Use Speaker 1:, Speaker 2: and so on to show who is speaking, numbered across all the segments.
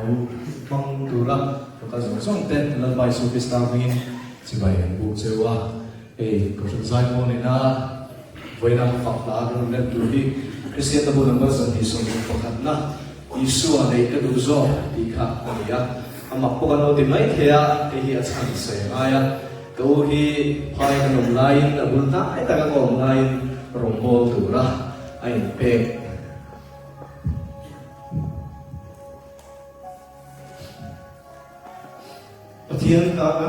Speaker 1: Lo hmang tura local zawng zawng te Lalpa Isu Krista hmingin chibai an buk cheu a. Hei Kohhran Zaipawl nena vawiina fak hla kan rawn lem tur hi Kristian Tabu number 21 na Isua neih ka duh zawk tih kha a ni a. A mak pawh kan lo ti mai thei a, hei hi a chhan sawi a ngai a. Ka u hi phai kan awm laiin a bul hnai taka ka awm laiin rawngbâwl tura a inpek. Pathian tana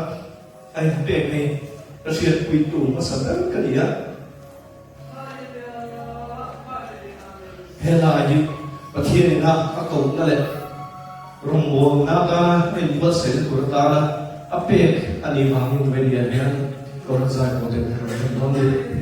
Speaker 1: a inpek hi ka hriatpuitu hmasa ber ka ni a. Helai hi Pathian ina a kohna leh rawngbawlna atana a inbuatsaihna tur atana a pek a nih vangin Vainia hian Kohhran Zaipawl ten kan rawn hman dawn a ni.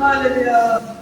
Speaker 2: Hallelujah.